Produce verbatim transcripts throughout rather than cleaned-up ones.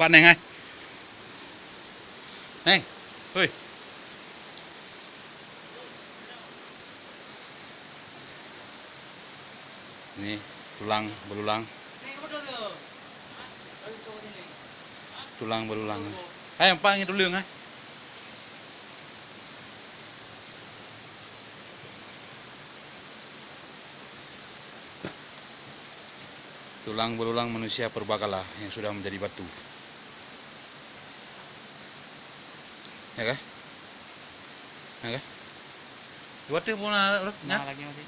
Pat Neng, hai. Neng. Hoi. Ni tulang belulang. Tulang belulang. Hai, empat ngi tulang, eh. Tulang belulang manusia purbakala yang sudah menjadi batu. Ya kah? Ya kah? Dua tu pun na, na. Nah, lagi mati.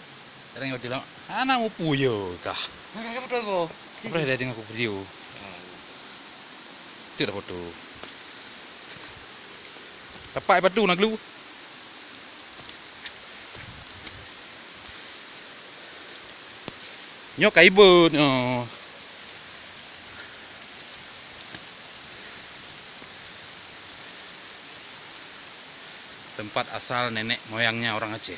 Orang yang betul lah. Anak mupu yo kah? Nah, betul tu. Apa dah tengok aku video? Tu dah foto. Dapat batu nak lu. Nyoe ka ibeut nyoe. Tempat asal nenek moyangnya orang Aceh.